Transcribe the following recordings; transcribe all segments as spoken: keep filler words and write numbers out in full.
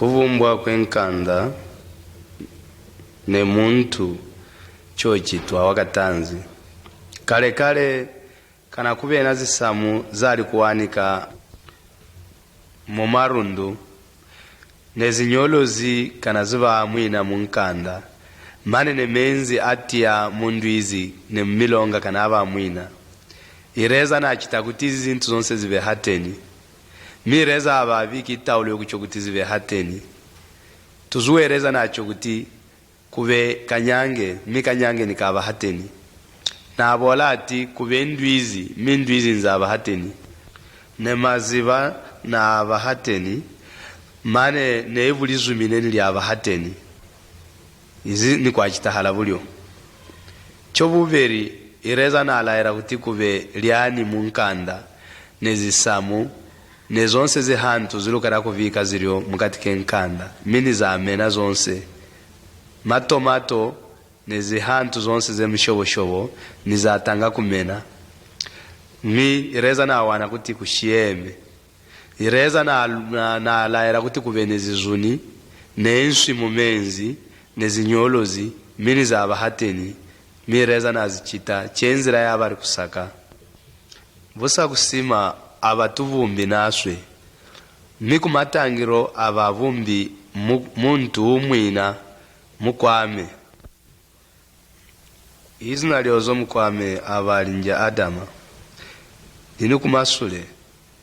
Kuvumbwa kwenkanda ne muntu chocitwa wakatanzi. Kale kale, kana kubena zisamu zali kuwanika mu marundu, ne zinyolozi kana ziba mwina mu nkanda, mane ne menzi atiya mu ndwizi ne mu milonga kana aba mwina. Ireza nacita kuti izi zintu zonse zibe hateni. Mi ireza aba abiki itaulo yokucho kuti zibe hateni. Tuzuwe ireza nacho kuti kube kanyange, mi kanyange nikaba hateni. Nabola ati kube ndwizi, mi ndwizi nzaba hateni. Ne maziba naba hateni, mane ne ibuli zumine nilyaba hateni. Izi nikwacitahala bulyo. Chobuberi, ireza nalaira kuti kube lyani mu nkanda, ne zisamu, ne zonse zihantu zilukara kubika zilyo mukati kenkanda, mi nizamena zonse. Mato mato, ne zihantu zonse ze mishoboshobo, nizatanga kumena. Mi ireza nawana kuti kushiyeme. Ireza na, na, nalaira kuti kube ne zizuni, ne nswi mu menzi, ne zinyolozi, mi nizaba hateni, mi ireza nazichita, chenzira yabali kusaka. Busa kusima aba tubumbi naswe. Mi kumatangiro aba bumbi mu-, muntu umwina mukwame. Izina lyozo mukwame abali nja Adama. Linu kumasule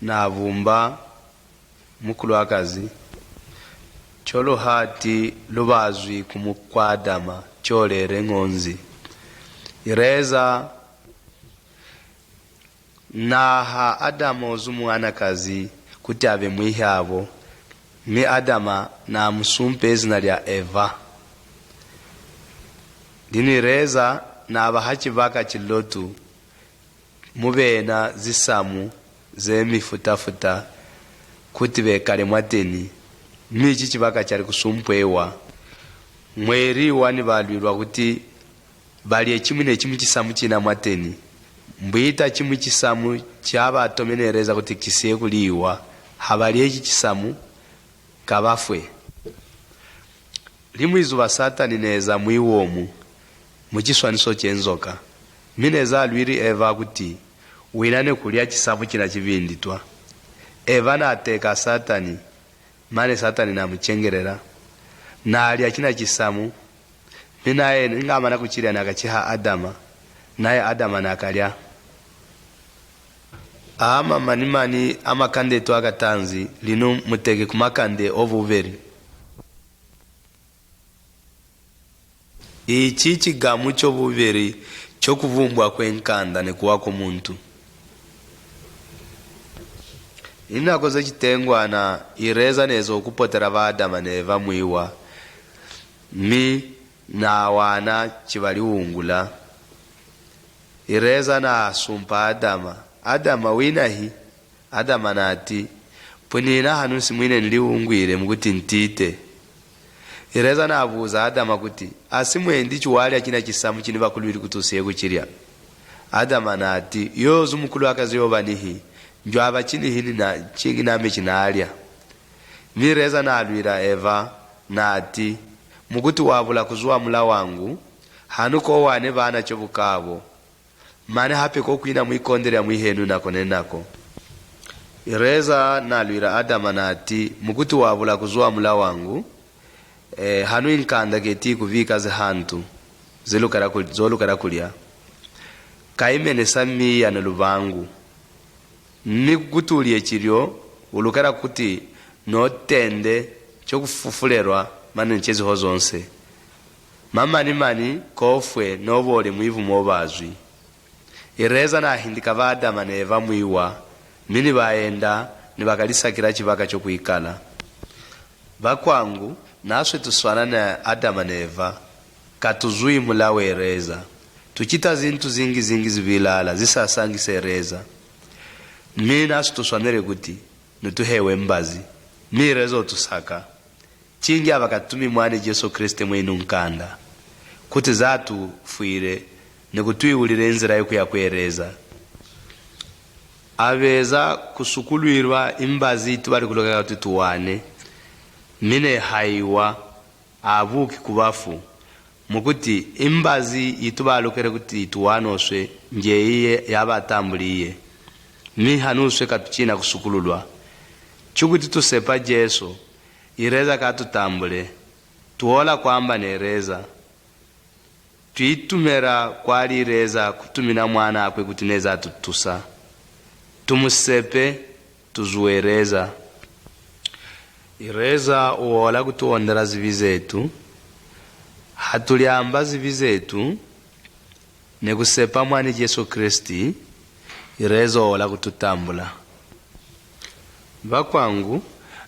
nabumba mukulwakazi. Choluhati lubazwi kumukwa Adama, cholere ngonzi. Ireza naha Adama ozu mwanakazi kuti abe mwihe abo, mi Adama namusumpe izina lya Eva. Linu ireza nabaha chibaka chilotu, mubena zisamu ze mifutafuta kuti bekale mwateni. Mi ichi chibaka chali kusumpwewa. Mweriwa nibalwirwa kuti balye chimwi ne chimwi chisamu china mwateni. Mbwita chimwi chisamu chabatomenereza kuti kisiye kuliwa, habalye ichi chisamu kabafwe. Limwi izuba Satani neza mwiwomu, muchiswaniso chenzoka. Mi neza alwiri Eva kuti, wina ne kulya chisamu china chibinditwa. Eva nateka Satani, mane Satani namuchengerera. Nalya china chisamu, mi naye ningamana kuchilya nakachiha Adama, naye Adama nakalya. Ama manimani amakande etu akatanzi, linu muteke kumakande obuberi. Ichi chigamu chobuberi chokubumbwa kwenkanda nekuwa komuntu. Inakoze chitengwana ireza neza okupotera ba Adama ne Eva mwiwa. Mi nawana chibaliwungula. Ireza nasumpa Adama. Adama winahi? Adama nati, pwe nina hanu nsi mwine niliwungwire mukuti ntite. Ireza nabuza Adama kuti, asi mwendi chiwalya china chisamu chini bakulwiri kuti usiye kuchilya? Adama nati, yozu mukulwakazi yoba nihi? Njwaba chinihi nina chingi name chinalya? Mi ireza nalwira Eva, nati, mukuti wabula kuzuwa mula wangu, hanu kowane bana chobukabo. Mane hape kokwina mwikonde lya mwihenu nako ne nako. Ireza nalwira Adama nati, mukuti wabula kuzuwa mula wangu, eh, hanu inkanda keti kubika zihantu, zilukara kul-, zolukara kulya. Kaimene samiya ne lubangu. Ni kukutulye chilyo, ulukara kuti notende chokufufulelwa mane ncheziho zonse. Mamanimani kofwe nobole mwivu mobazwi. Ireza nahindika ba Adama ne Eva mwiwa, mi nibayenda nibakalisakira chibaka chokwikala. Bakwangu, naswe tuswana na Adama ne Eva, katuzwi mula wereza. Tuchita zintu zingi zingi zibilala, zisasangisa ereza. Mi naswe tuswanere kuti, nutuhewe mbazi. Mi ireza otusaka. Chingi abakatumi mwane Jesu Kristo mwinu nkanda. Kuti zatufwire, nikutwiwulire enzira yokuya kwereza. Abeza kusukulwirwa imbazi tubali kuloka kuti tuwane. Mi ne haiwa, avuki ku bafu. Mu kuti, i mbazi yi tubalukere kuti tuwanoswe, nge iye yabatambuliye. Mi hanu uswe katucina kusukululwa. Cu kuti tusepa Jesu, i reza katutambule. Tuola kwamba ne reza. Twitumera kwali reza kutumina mwanakwe kuti neza atutusa. Tumusepe, tuzuwe reza. I reza uola kutuondera zibi zetu. Hatulyamba zibi zetu, ne kusepa mwani Jesu Kristi, i reza uola kututambula. Bakwangu,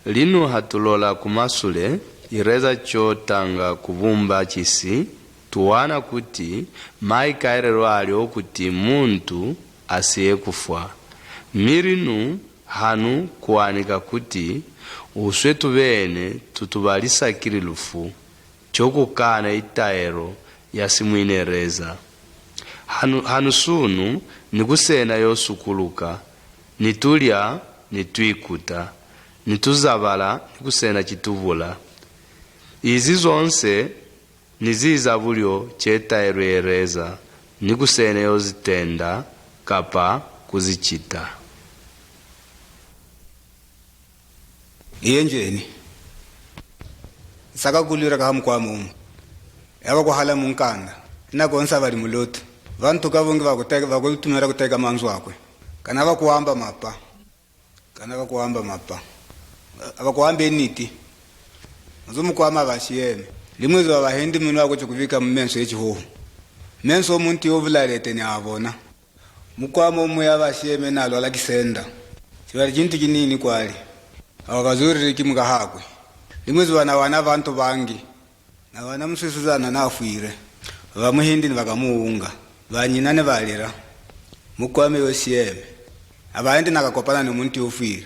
linu hatulola ku masule, i reza co tanga kubumba cisi, tuwana kuti, maikaerero ali okuti muntu asiye kufwa. Mi linu hanu kuwanika kuti, uswe tubene tutubalisakili lufu, co kukana i taero yasimwine reza. Hanu, hanu sunu ni kusena yosukuluka, ni tulya, ni twikuta, ni tuzabala, ni kusena citubula. Izi zonse ni ziza bulyo ce taero ye reza, ni kusena yozitenda, kapa kuzicita. Iye njeni. Nsaka kulwira kaha mukwame umu. Yaba kuhala mu nkanda. Ina konsa bali mu lutu. Bantu kabungi bakuteka, bakutumira kuteka manzwi akwe. Kana bakuwamba mapa. Kana bakuwamba mapa. Abakuwamba eniti. Uzu mukwame abashiyeme. Limwizi babahindi minu akwe co kubika mu menso ye cihuhu. Menso omuntu yovulalete ni abona. Mukwame umwe yabashiyeme nalwala kisenda. Cibali cintu kinini kwali. Abo bazwirire kimu kahakwe. Limwizi banawana bantu bangi. Nawana muswisuzana nafwire. Bamuhindi ni bakamuwunga. Banyina ni balira. Mukwame yoshiyeme. Abahindi nakakopana ni muntu yofwire.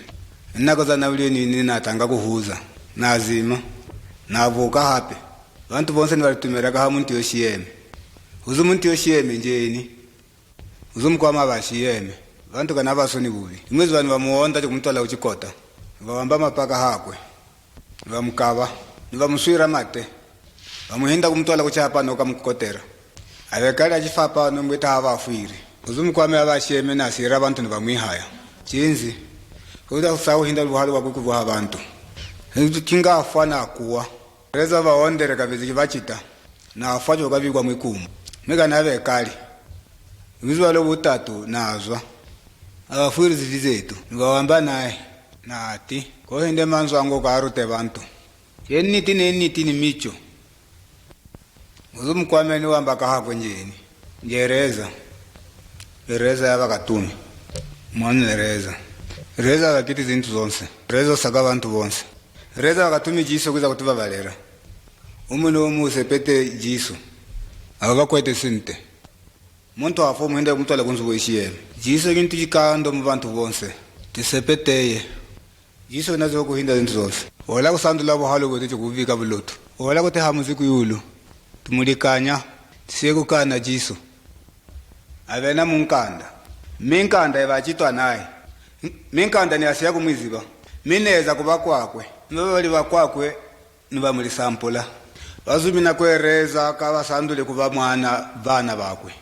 Ninakoza na bulyo nini natanga kuhuza. Nazima. Navuka hape. Bantu bonse ni balitumira kaha muntu yoshiyeme. Uzu muntu yoshiyeme njeni. Uzu mukwame abashiyeme. Bantu kana basoni bubi. Imwezi bani bamuwonda co kumutwala ku cikota. Ni bawamba mapa kahakwe. Ni bamukaba. Ni bamuswira mate. Bamuhinda kumutwala ku capa no kamukotera. Abekali acifapa no mbweta haba afwire. Uzu mukwame abashiyeme nasira bantu ni bamwihaya. Cinzi. Kuda kusawo hinda luhali wa kukubuha bantu. Kinga afwa na kuwa. Reza bawondere kabezi kibacita. Nafwa co kabikwa mwikumu. Mika nabekali. Izuba lo butatu nazwa. Abafwiri zibi zetu. Ni bawamba naye. Nati. Kohinde manzwi angu karute bantu. Yeniti neniti ni mico. Uzu mukwame ni wamba kahakwe njeni. Nge reza. Reza yaba katumi. Mwana reza. Reza bakiti zintu zonse. Reza usaka bantu bonse. Reza bakatumi Jisu kwiza kutubabalera. Umu ni umu usepete Jisu. Abo bakwete sinte. Muntu afwa umuhinde kumutwala kunzu bwishiyeme. Jisu kintu cikando mu bantu bonse. Tisepeteye. Jisu nazo kuhinda zintu zonse. Ola kusandula buhalo bwetu co kubika bulotu. Ola kuteha muziku yulu. Tumulikanya. Tisiye kukana Jisu. Abena mu nkanda. Mi nkanda ibacitwa naye. Mi nkanda ni asiya kumwiziba. Mi neza kuba kwakwe. Ni babali bakwakwe ni bamulisampula. Bazumina kwereza kabasandule kuba mwana bana bakwe.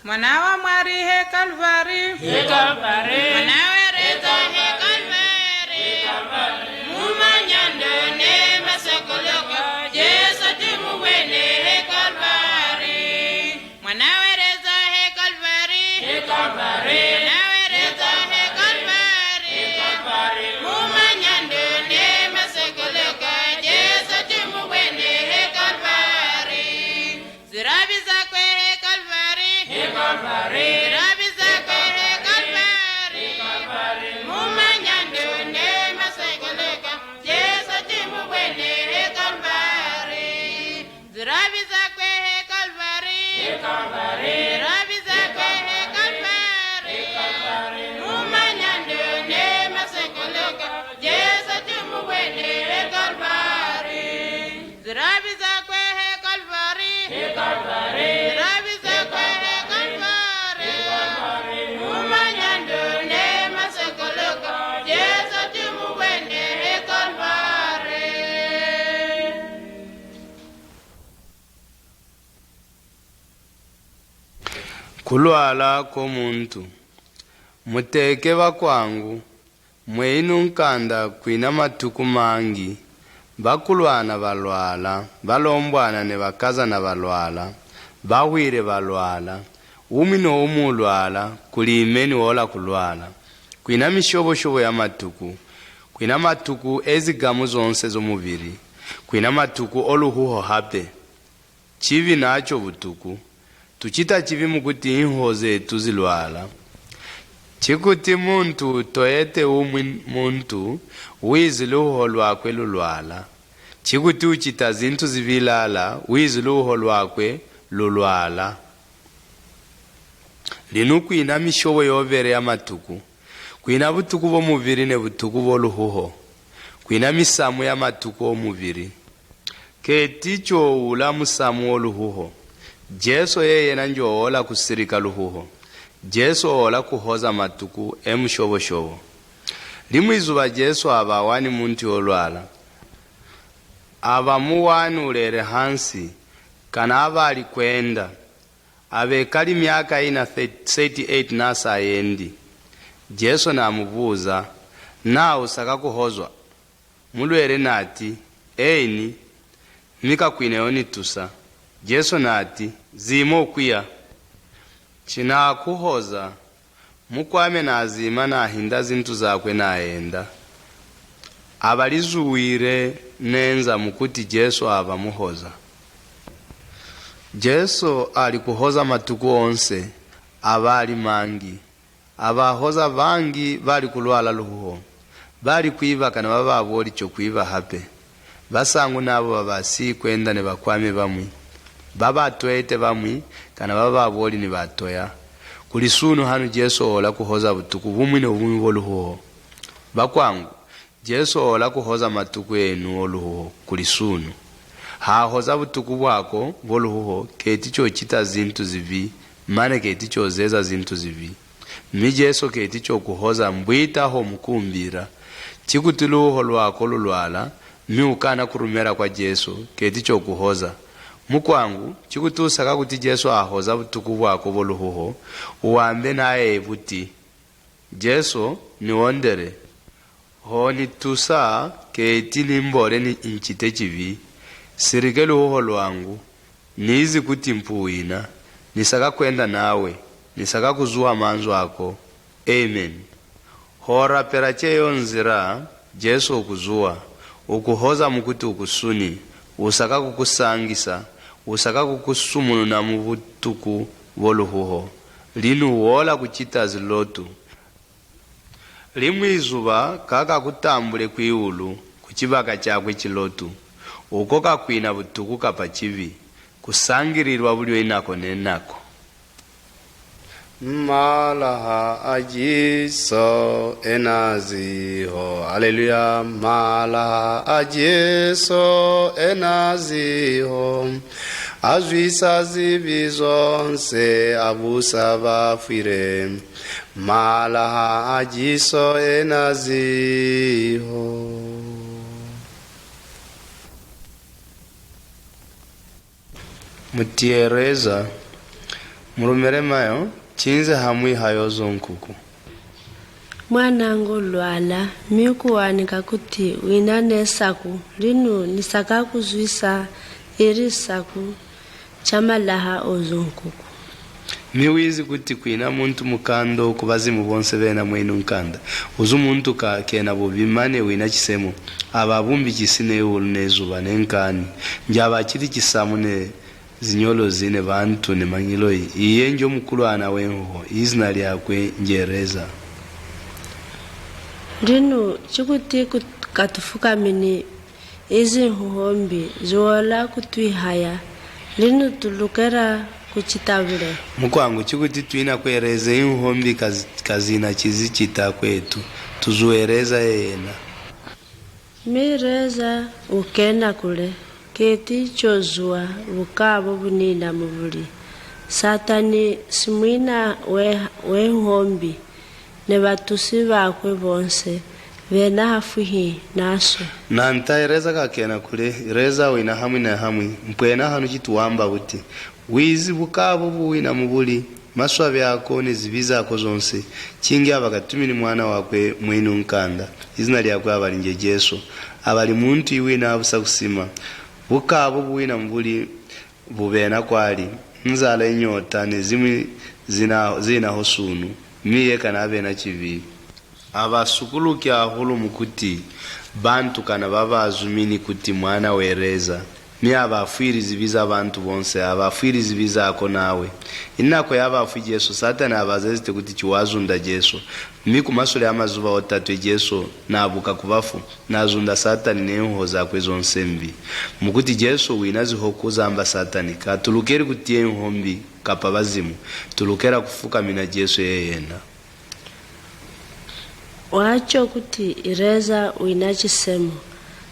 Mwana wa Mwari he Kalvari. He Kalvari. Mwana wa Reza he Kalvari. He Kalvari. Mumanyando ne masokoloka. Jesu tumubwene he Kalvari. Mwana wa Reza he Kalvari. He Kalvari. Mwana wa Reza he Kalvari. He Kalvari. Mumanyando ne masokoloka. Jesu tumubwene he Kalvari. Zirabi zakwe he Kalvari. He Kalvari. Zirabi zakwe he Kalvari. He Kalvari. Mumanyando ne masokoloka. Jesu tumubwene he Kalvari. Zirabi zakwe he Kalvari. He Kalvari. Zirabi zakwe he Kalvari. He Kalvari. Mumanyando ne masokoloka. Jesu tumubwene he Kalvari. Zirabi zakwe he Kalvari. He Kalvari. Zirabi zakwe he Kalvari. He Kalvari. Mumanyando ne masokoloka. Jesu tumubwene he Kalvari. Kulwala kwo muntu. Muteke bakwangu, mwe inu nkanda kwina matuku mangi, bakulwana balwala, balombwana ne bakazana balwala, bahwire balwala, wumi no wumi ulwala, kuli imeni wola kulwala. Kwina mishoboshobo ya matuku, kwina matuku ezigamu zonse zo mubiri, kwina matuku oluhuho hape. Chibi nacho butuku. Tuchita chibi mukuti inho zetu zilwala. Chikuti muntu utoyete umwi muntu, wizi luhuho lwakwe lulwala. Chikuti uchita zintu zibilala, wizi luhuho lwakwe lulwala. Linu kwina mishobo yobere ya matuku. Kwina butuku bo mubiri ne butuku bo luhuho. Kwina misamu ya matuku o mubiri. Keti cho ula musamu oluhuho. Jesu yeye na njo ola kusirika luhuho. Jesu ola kuhoza matuku e mushoboshobo. Limwi zuba Jesu aba wani muntu olwala. Aba muwani ulere hansi, kana aba alikwenda. Abekali myaka ina thirty-eight nasa yendi. Jesu namubuza, na usaka kuhozwa? Mulwere nati, eini, mika kwine onitusa. Jesu nati, zima okwiya. Chinakuhoza. Mukwame nazima nahinda zintu zakwe nayenda. Abalizuwire nenza mukuti Jesu aba muhoza. Jesu ali kuhoza matuku onse, aba ali mangi. Abahoza bangi bali kulwala luhuho. Bali kwiba kana bababoli cho kwiba hape. Basangu nabo babasi kwenda ne bakwame bamwi. Babatwete bamwi kana bababoli ni batoya. Kuli sunu hanu Jesu ola kuhoza butuku bumwi no bumwi bo luhuho. Bakwangu, Jesu ola kuhoza matuku enu oluhuho kuli sunu. Hahoza butuku bwako bo luhuho keti cho chita zintu zibi, mane keti cho zeza zintu zibi. Mi Jesu keti cho kuhoza mbwita ho mukumbira. Chikuti luhuho lwako lulwala, mi ukana kurumera kwa Jesu, keti cho kuhoza. Mukwangu, chikuti usaka kuti Jesu ahoza butuku bwako bo luhuho, uwambe naye buti, Jesu, niwondere. Ho nitusa, keti nimbole ni nchite chibi. Sirike luhuho lwangu. Nizi kuti mpuwina. Nisaka kwenda nawe. Nisaka kuzuwa manzwi ako. Amen. Hora pera cheyo nzira, Jesu ukuzuwa. Ukuhoza mukuti ukusuni. Usaka kukusangisa. Usaka kukusumununa mu butuku bo luhuho. Linu wola kuchita zilotu. Limwi zuba kakakutambule kwiwulu, kuchibaka chakwe chilotu. Uko kakwina butuku kapa chibi. Kusangililwa bulyo inako nenako. Malaha a Jesu enaziho. Haleluya. Malaha a Jesu enaziho. Azwisa zibi zonse, abusa bafwire. Malaha a Jesu enaziho. Mutiyereza, murumere mayo, chinze hamwi hayo zonkuku. Mwanangu lwala, mi ukuwanika kuti wina nesaku, linu nisaka kuzwisa iri saku cha malaha ozonkuku. Mi wizi kuti kwina muntu mukando ku bazimu bonse bena mwenu nkanda. Uzu muntu ka kena bubi mane wina chisemo. Aba bumbi chisi ne ulu ne zuba ne nkani. Njaba chili chisamu ne zinyolo zine bantu ne mangiloyi. Iye njo mukulwana wenho. Izina lyakwe njereza. Linu chikuti kut-, katufukamini izi nhuho mbi ziwola kutwihaya, linu tulukera kuchitabule. Mukwangu chikuti twina kwereza inhuho mbi kaz-, kazina chizi chita kwetu, tuzuereza yena. Mireza ukena kule, keti chozuwa bukabo bunina mubuli. Satani simwina we, wenhuho mbi. Ne batusi bakwe bonse, bena hafwihi naso. Nanta ereza kakena kule, ereza wina hamwi na hamwi, mpwena hanu chituwamba buti. Wizi bukabo buwina mubuli, maswabi ako ne zibi zako zonse. Cingi aba katumini mwana wakwe mwenu nkanda. Izina lyakwe abali nje Jesu. Abali muntu iwina abusa kusima. Buka abo buwina mubuli bubena kwali. Nzala, inyota, ne zimwi zina, zina ho sunu. Mi yeka nabena cibi. Abasukuluki ahulu mukuti bantu kana babazumini kuti mwana we Leza. Mi abafwiri zibi za bantu bonse, abafwiri zibi zako nawe. Inako yabafwi Jesu, Satani abazezite kuti ciwazunda Jesu. Mi kumasule amazuba otatu Jesu nabuka kubafu, nazunda Satani ne nho zakwe zonse mbi. Mukuti Jesu wina ziho kuzamba Satani, katulukeri kuti ye nho mbi kapa bazimu, tulukera kufukamina Jesu yeyena. Waco kuti Leza wina cisemo.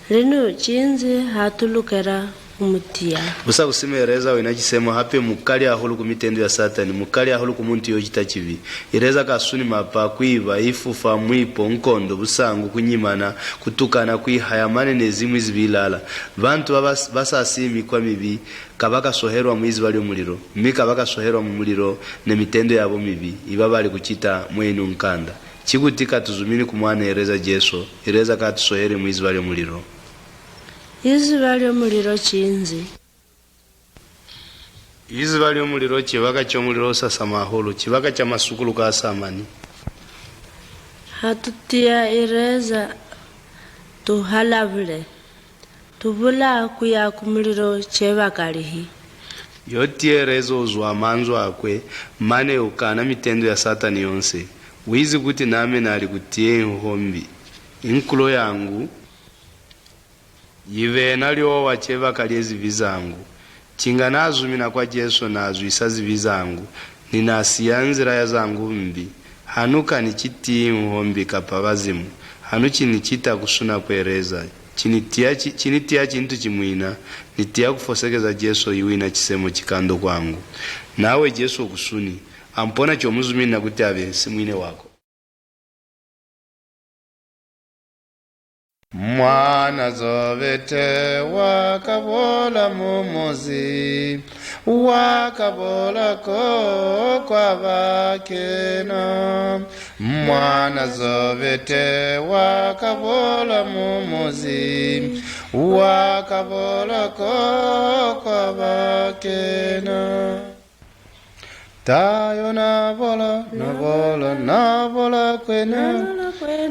Linu cinzi hatulukera kumutiya. Busa kusima Leza wina cisemo hape mukali ahulu ku mitendo ya Satani, mukali ahulu ku muntu yocita cibi. Leza kasuni mapa, kwiba, ifufa, mwipo, nkondo, busangu, kunyimana, kutukana, kwihaya, mane ne zimwi zibi ilala. Bantu babas-, basasi mikwa mibi, kabakasoherwa mwiziba lyo muliro, mi kabakasoherwa mu muliro ne mitendo yabo mibi, iba bali kucita mwenu nkanda. Cikuti katuzumini kumwana Leza Jesu, Leza katusohere mwiziba lyo muliro. Iziba lyo muliro cinzi? Iziba lyo muliro cibaka co muliro usasama ahulu, cibaka ca masukulu kasamani. Hatutiya Leza tuhalabule. Tubula kuya ku muliro cebaka lihi? Yotiya Leza uzwa manzwi akwe, mane ukana mitendo ya Satani yonse. Wizi kuti name nali kutiye nho mbi. Inkulo yangu yibena lyowa cebaka lye zibi zangu. Cinga nazumina kwa Jesu nazwisa zibi zangu, ni nasiya nzila ya zangu mbi. Hanu kaniciti nho mbi kapa bazimu. Hanu cinicita kusuna kwe Leza. Cinitiya ci-, cinitiya cintu cimwina, nitiya kufosekeza Jesu iwina cisemo cikando kwangu. Nawe Jesu okusuni, ampona comuzumina kuti abe simwine wako. Mwana zobete wakabola mumuzi, wakabola ko kwa bakena. Mwana zobete wakabola mumuzi, wakabola ko kwa bakena. Tayo nabola, nabola, nabola kwenu.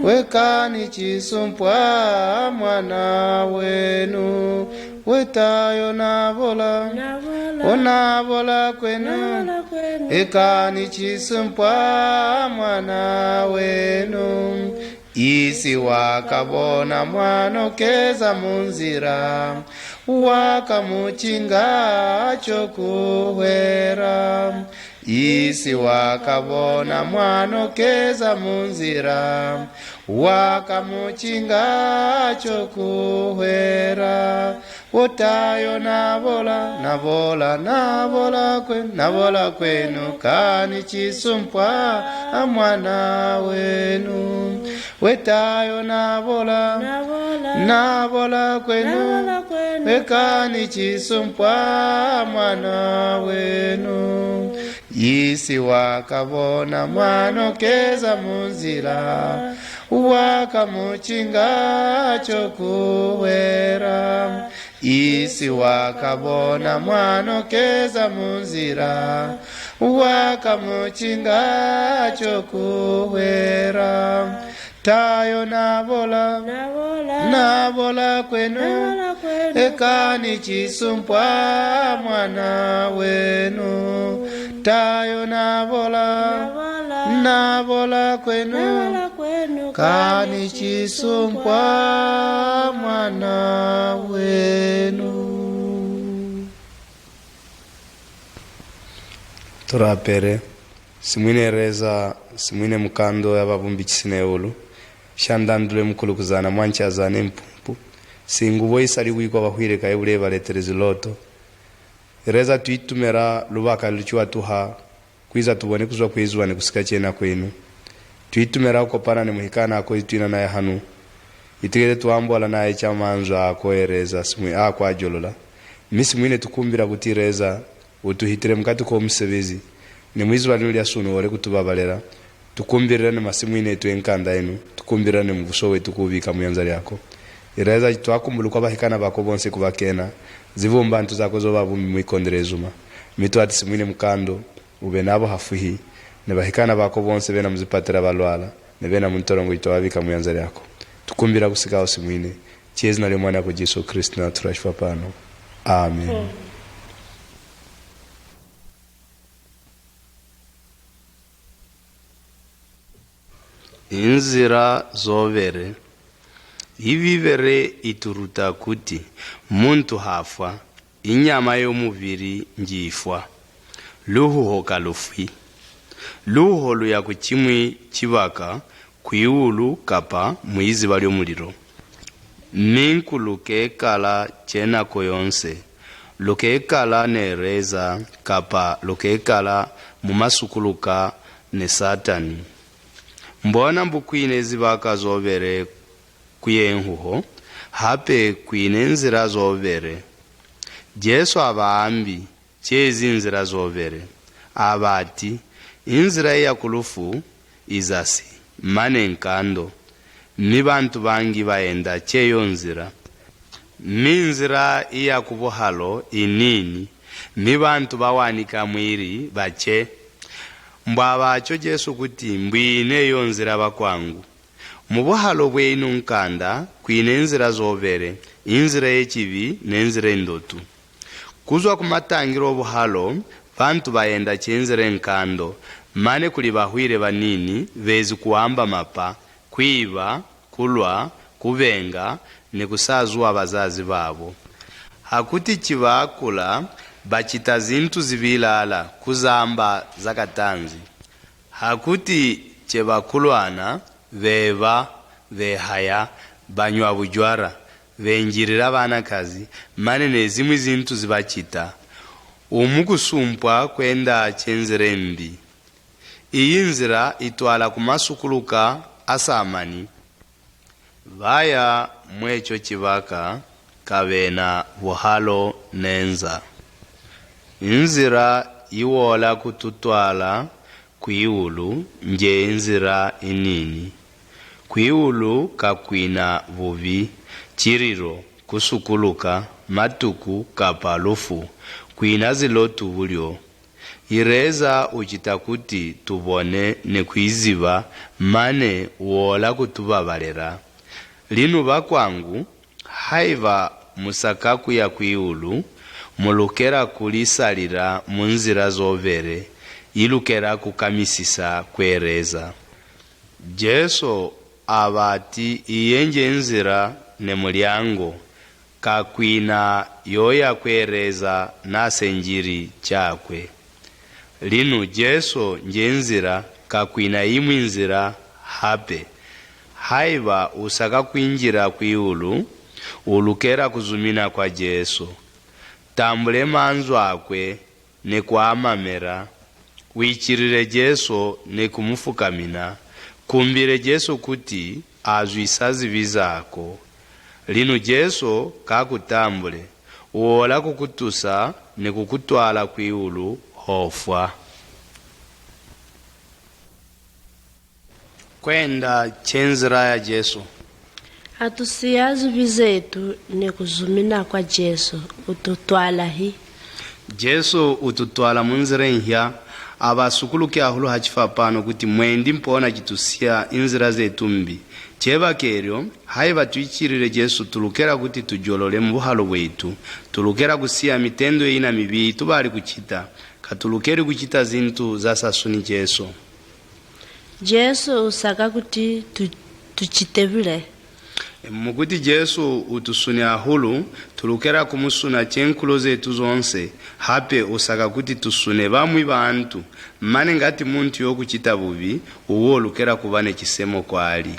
Wekani cisumpwa mwana wenu. Wetayo nabola, o nabola kwenu. Ekani cisumpwa mwana wenu. Isi wakabona mwana okeza munzira, wakamucinga cokuhwera. Isi wakabona mwana okeza munzira, wakamucinga cokuhwera. Wetayo nabola, nabola, nabola kwe-, nabola kwenu, kani cisumpwa mwana wenu. Wetayo nabola, nabola kwenu, wekani cisumpwa mwana wenu. Isi wakabona mwana okeza munzira, wakamucinga cokuhwera. Isi wakabona mwana okeza munzira, wakamucinga cokuhwera. Tayo nabola, nabola kwenu, ekani cisumpwa mwana wenu. Tayo nabola, nabola kwenu, kani cisumpwa mwana wenu. Turapere. Simwine reza, simwine mukando ya babumbi cisi ne ulu. Shandandule mukulu kuzana mwanchi azane mpumpu. Singubo isali wikwa bahwire kaye bule baletere ziloto. Reza tuitumera lubaka luchiwa tuha. Kwiza tubone kuzwa kwezuwa ne kusika chena kwenu. Tuitumera ukopana ne muhikana ako itwina naye hanu. Itegere tuambola naye cha manzo ako ereza, simwi ako ajolola. Misi mwine tukumbira kuti reza, utuhitire mukati ko musebezi. Ne mwizuba linu lya sunu wole kutubabalela. Tukumbirira ne masimu inetu enkanda enu. Tukumbirira ne mubuso wetu kubika muyanza lyako. Iraeza twakumbulu kwa bahikana bako bonse kubakena. Zivumba ntu zako zoba bumi mwikondere zuma. Mitu ati simwine mukando. Ube nabo hafuhi. Ne bahikana bako bonse bena muzipatira balwala. Ne bena muntolongo itwabika muyanza lyako. Tukumbira kusika osimwine. Chezi na lyo mwana ko Jesu Kristo na turashi papano. Amen. Inzira zobere. Ibibere ituruta kuti muntu hafwa, inyama yo mubiri njifwa. Luhuho kalufwi. Luhuho luya ku chimwi chibaka, kwiulu kapa mwiziba lyo muliro. Minku lukekala chenako yonse. Lukekala ne reza kapa lukekala mu masukuluka ne Satani. Mbona mbu kwine zibaka zobere kuyenhuho, hape kwine nzira zobere. Jesu abaambi, chezi nzira zobere. Abati, inzira iya kulufu izasi, mane nkando. Mi bantu bangi baenda cheyo nzira. Mi nzira iya kubuhalo inini. Mi bantu bawanika mwiri bache. Mbwaba acho Jesu kuti, mbwine yo nzira bakwangu. Mu buhalo bweinu nkanda, kwine nzira zobere, inzira yechibi, ne nzira endotu. Kuzwa ku matangiro obuhalo, bantu bayenda chenzere nkando, mane kuli bahwire banini, bezi kuwamba mapa, kwiba, kulwa, kubenga, ne kusazuwa bazazi babo. Hakuti chibakula, bachita zintu zibilala, kuzamba zakatanzi. Hakuti chebakulwana, beba, behaya, banywa bujwara, benjirira banakazi, mane ne zimwi zintu zibachita. Umu kusumpwa kwenda chenzere mbi. Iyi nzira itwala ku masukuluka asamani. Baya mwecho chibaka kabena buhalo nenza. Inzira iwola kututwala kwiulu nje inzira inini. Kwiulu kakwina bubi, chiriro, kusukuluka, matuku kapa lufu, kwina zilotu bulyo. Ireza uchita kuti tubone ne kwiziba, mane wola kutubabalera. Linu bakwangu, haiba musaka kuya kwiulu, mulukera kulisalira mu nzira zobere, ilukera kukamisisa kwereza. Jesu abati iyenje nzira ne mulyango, kakwina yoya kwereza nasenjiri chakwe. Linu Jesu nje nzira, kakwina imwi nzira hape. Haiba usaka kwinjira kwiulu, ulukera kuzumina kwa Jesu. Tambule manzwa akwe, ne kwamamera, wichirire Jesu ne kumufukamina, kumbire Jesu kuti azwisa zibi zako. Linu Jesu kakutambule, uwola kukutusa ne kukutwala kwiulu hofwa. Kwenda chenzira ya Jesu. Atusiya zibi zetu ne kuzumina kwa Jesu, ututwala hi? Jesu ututwala mu nzira enhya. Abasukuluki ahulu hachifapano kuti mwendi mpona chitusiya inzira zetu mbi. Cheba keryo, haiba twichirire Jesu tulukera kuti tujolole mu buhalo bwetu, tulukera kusiya mitendo ina mibi tubali kuchita, katulukeri kuchita zintu zasasuni Jesu. Jesu usaka kuti tu-, tuchite bile. Mukuti Jesu utusune ahulu, tulukera kumusuna chenkulo zetu zonse, hape usaka kuti tusune bamwi bantu, mane ngati muntu yokuchita bubi, uwo ulukera kuba ne chisemo kwali.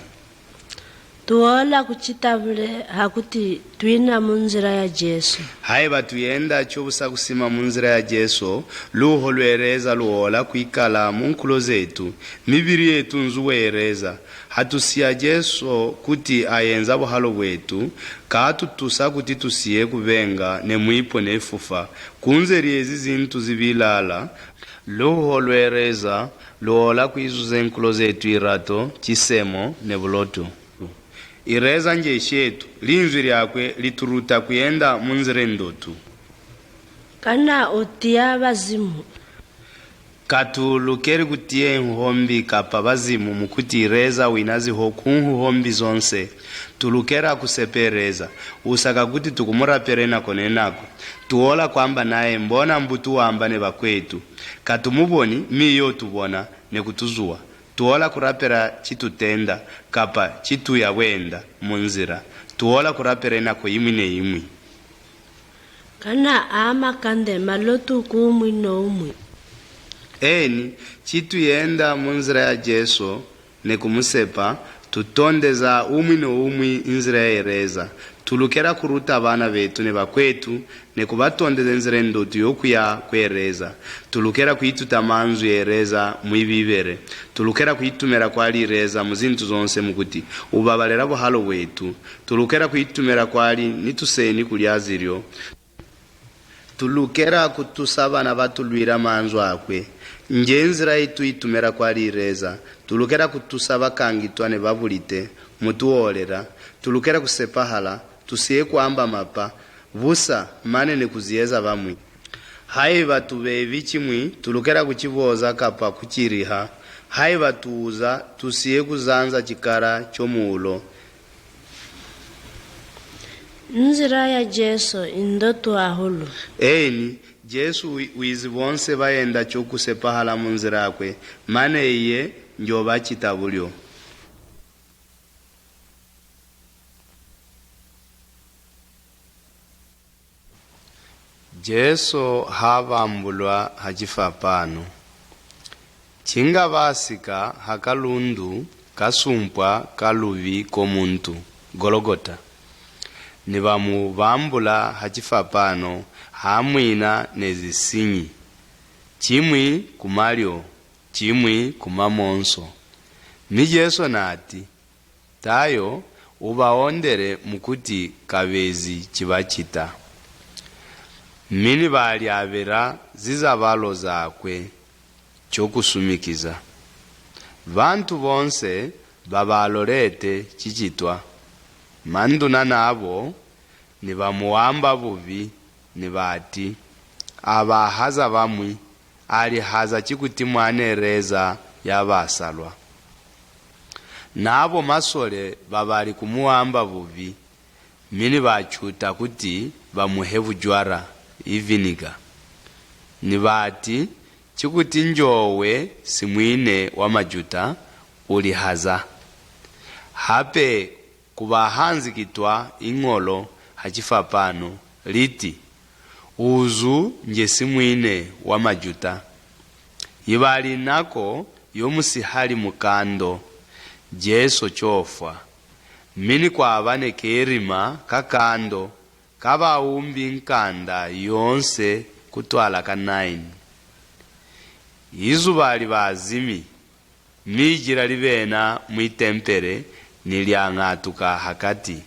Tuola kucita vule hakuti twina mu nzila ya Jesu. Haiba tuyenda cobusa kusima mu nzila ya Jesu, luho lwereza luola kwikala mu nkulo zetu, mibili yetu nzubu yereza. Hatusiya Jesu kuti ayenza buhalo bwetu, katutusa kuti tusiye kubenga ne mwipo ne fufa. Kunzeli ezi zintu zibilala, luho lwereza luola kwizuza enkulo zetu irato, cisemo, ne bulotu. Ireza njeshi yetu, linzwi lyakwe lituruta kuyenda mu nzila endotu. Kana utiya bazimu? Katulukeli kutiya enhuho mbi kapa bazimu, mukuti ireza winaziho ku nhuho mbi zonse. Tulukela kusepa ereza, usaka kuti tukumulapela enako nenako. Tuola kwamba naye mbona mbutu wamba ne bakwetu. Katumuboni, mi yo tubona, ne kutuzuwa. Tuola kulapela citutenda, kapa cituya bwenda mu nzila. Tuola kulapela enako imwi ne imwi. Kana amakande malotu ku umwi no umwi? Eni, cituyenda mu nzila ya Jesu, ne kumusepa, tutondeza umwi no umwi inzila ya ereza. Tulukela kuruta bana betu ne bakwetu, ne kubatondeza enzila endotu yokuya kwereza. Tulukela kwituta manzwi yereza mwi Bibele. Tulukela kwitumela kwali ireza mu zintu zonse mukuti, ubabalela buhalo bwetu. Tulukela kwitumela kwali ni tuseni kulya zilyo. Tulukela kutusa bana batulwila manzwi akwe. Nje nzila ituitumela kwali ireza. Tulukela kutusa bakangitwa ne babulite, mutuolela. Tulukela kusepahala, tusiye kwamba mapa, busa, mane ne kuziyeza bamwi. Haiba tubebi cimwi, tulukela kuciboza kapa kuciliha. Haiba tuuza, tusiye kuzanza cikala co muulo. Nzila ya Jesu indotu ahulu. Eni, Jesu wi-, wizi bonse bayenda co kusepahala mu nzila yakwe, mane iye njo bacita bulyo. Jesu habambulwa ha cifapano. Cinga basika ha kalundu kasumpwa kalubi ko muntu, Gologota, ni bamubambula ha cifapano hamwina ne zisinyi, cimwi ku malyo, cimwi ku mamonso. Mi Jesu nati, Tayo ubaondele mukuti kabezi cibacita. Mi ni balyabela zizabalo zakwe co kusumikiza. Bantu bonse babalolete cicitwa. Manduna nabo ni bamuwamba bubi, ni bati, Abahaza bamwi, alihaza cikuti mwanereza ya basalwa. Nabo masole babali kumuwamba bubi, mi ni bacuta kuti bamuhe bujwara, iviniga. Ni bati, Cikuti njowe simwine wa majuta, ulihaza. Hape kubahanzikitwa ingolo ha cifapano, liti, Uzu nje simwine wa majuta. Ibali nako yo musihali mukando, Jesu cofwa. Mi ni kwaba ne kerima ka kando, ka baumbi nkanda yonse kutwala ka nine. Izuba libazimi, mi jila libena mwi tempele ni lyang'atuka hakati.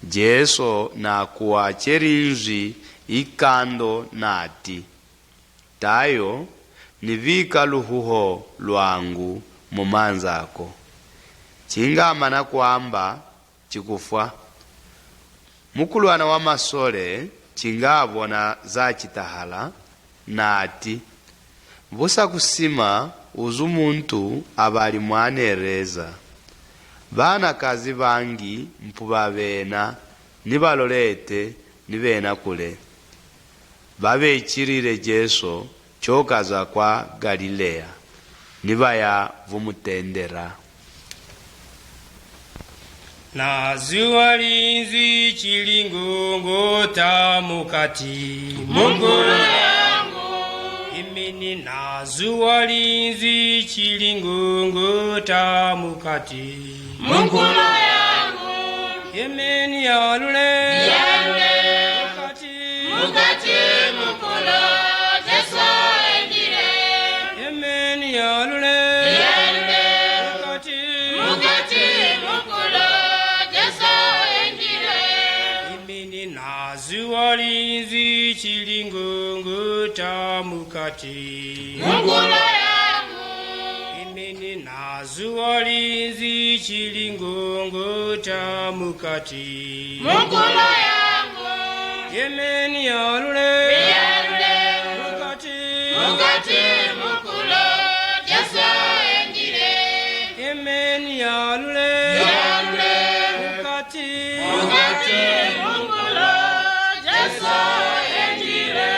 Jesu nakuwa celinzwi ikando nati, Tayo, ni bika luhuho lwangu mu manza ako. Cingamana kwamba, cikufwa. Mukulwana wa masole cingabona zacitahala, nati, Busa kusima uzu muntu abali mwanereza. Banakazi bangi mpuba bena, ni balolete, ni bena kule. Babecilile Jesu coka za kwa Galilea, ni baya vumutendela. Na zuwa linzwi cilingunguta mukati. Mungula yangu. Imini na zuwa linzwi cilingunguta mukati. Mungula yangu. Amen, yalule. Yalule. Mukati. Mukati mukulo, Jesu engire. Amen, yalule. Yalule. Mukati. Mukati mukulo, Jesu engire. Amen, nazuwali nzi chilingunguta mukati. Mukulo yangu. Amen, nazuwali nzi chilingunguta mukati. Mukulo yangu. Amen, yalule. Yalule. Mukati. Mukati mukulo, Jesu engire. Amen, yalule. Yalule. Mukati. Mukati mukulo, Jesu engire.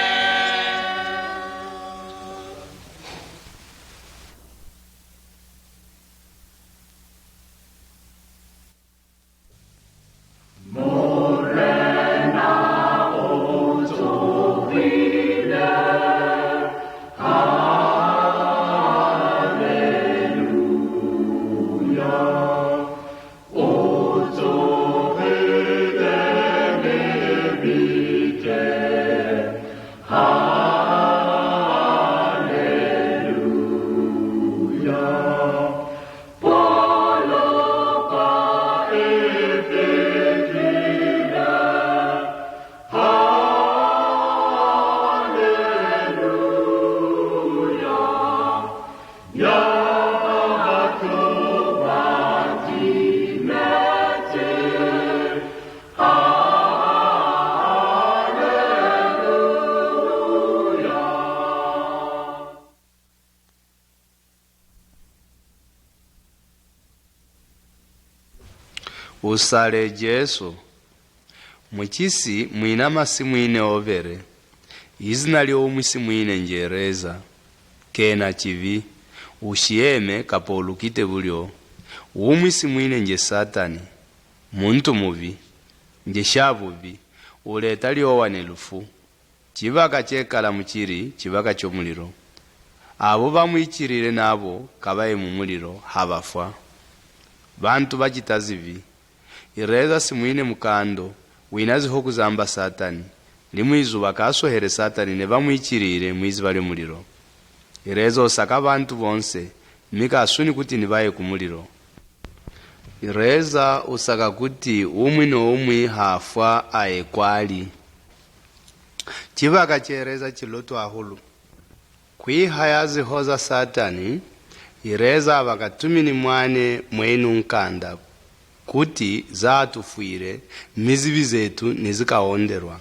Usale Jesu. Mu chisi mwina masi mwine overe. Izina lyo umwisi mwine nje Reza. Kena chivi. Ushiyeme kapolukite bulyo. Umwisi mwine nje Satani. Muntu mubi. Nje shabubi. Uleta lyowa ne lufu. Chibaka chekala muchiri, chibaka cho muliro. Abo bamwichirire nabo kabaye mu muliro, habafwa. Bantu bachita zibi. Ireza simwine mukando, wina ziho kuzamba Satani. Limwe izuba kasohere Satani ne bamwichirire mwiziba lyo muliro. Ireza usaka bantu bonse, mika asuni kuti nibaye ku muliro. Ireza usaka kuti umwi no umwi hafwa aye kwali. Chibaka chereza chilotu ahulu. Kwihaya ziho za Satani, ireza abakatumini mwane mwenu nkanda, kuti zatufwire, mizibi zetu nizikahonderwa.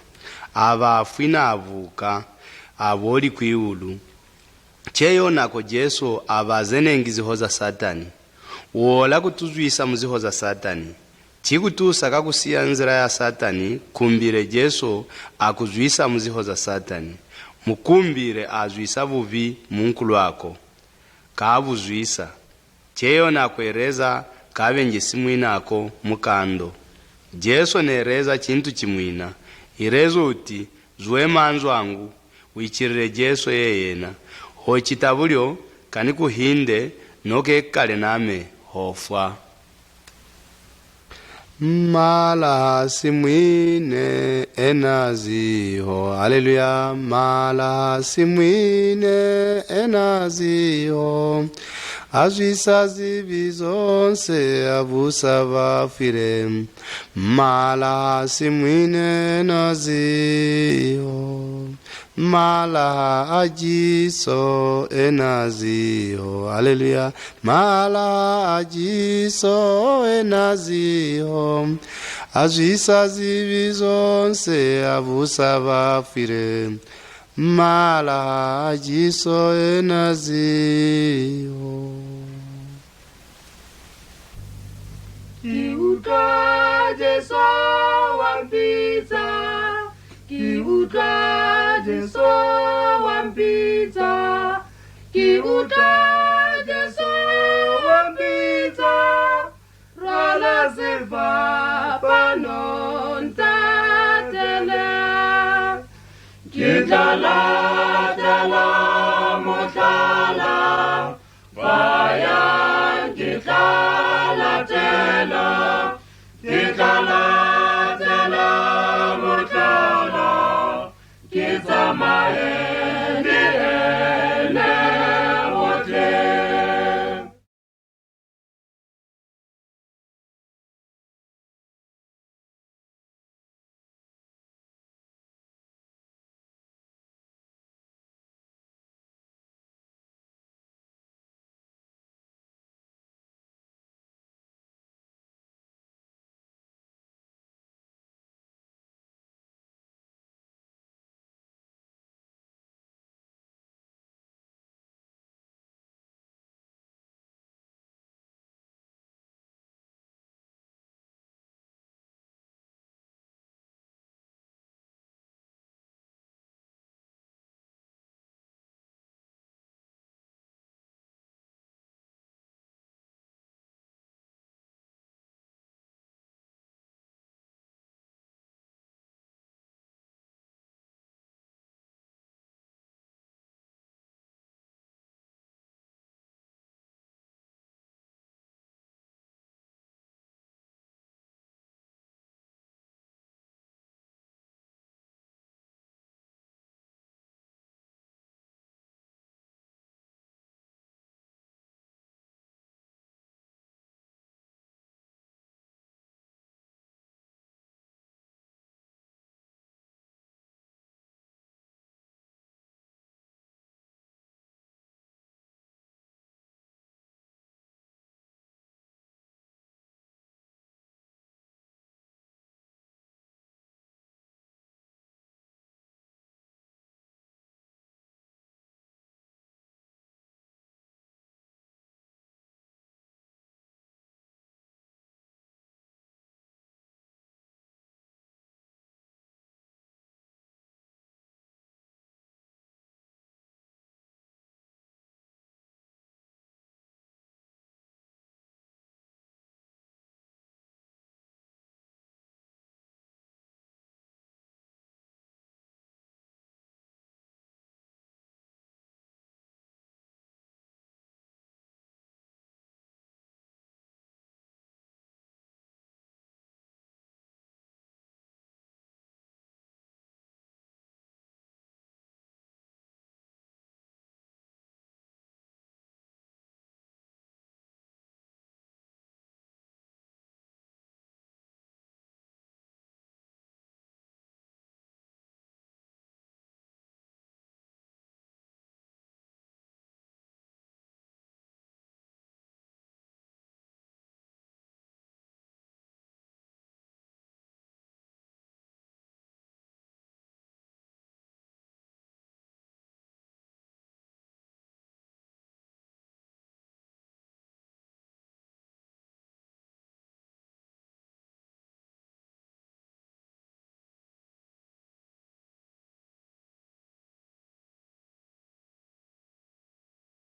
Abafwi nabuka, aboli kwiulu. Cheyo nako Jesu abazenengi ziho za Satani. Wola kutuzwisa mu ziho za Satani. Chikutusa kakusiya nzira ya Satani, kumbire Jesu akuzwisa mu ziho za Satani. Mukumbire azwisa bubi mu nkulwako. Kabuzwisa. Cheyo nako ireza kabenje simwinako mukando. Jesu nereza chintu chimwina. Ireza uti, zuwe manzwangu, wichirire Jesu yeyena. Hochita bulyo, kani kuhinde, noke kale name, hofwa. Malaha simwine enaziho. Haleluya. Malaha simwine enaziho. Azwisa zibi zonse abusa bafwire. Malaha simwine enaziho. Malaha ajiso enaziho. Haleluya. Malaha ajiso enaziho. Azwisa zibi zonse abusa bafwire. Malaha ajiso enaziho. Kiuta Jesu wampita. Kiuta Jesu wampita. Kiuta Jesu wampita. Rwala ziva pano ntatele. Kitala tala mutala. Vaya kitala tela. Kitala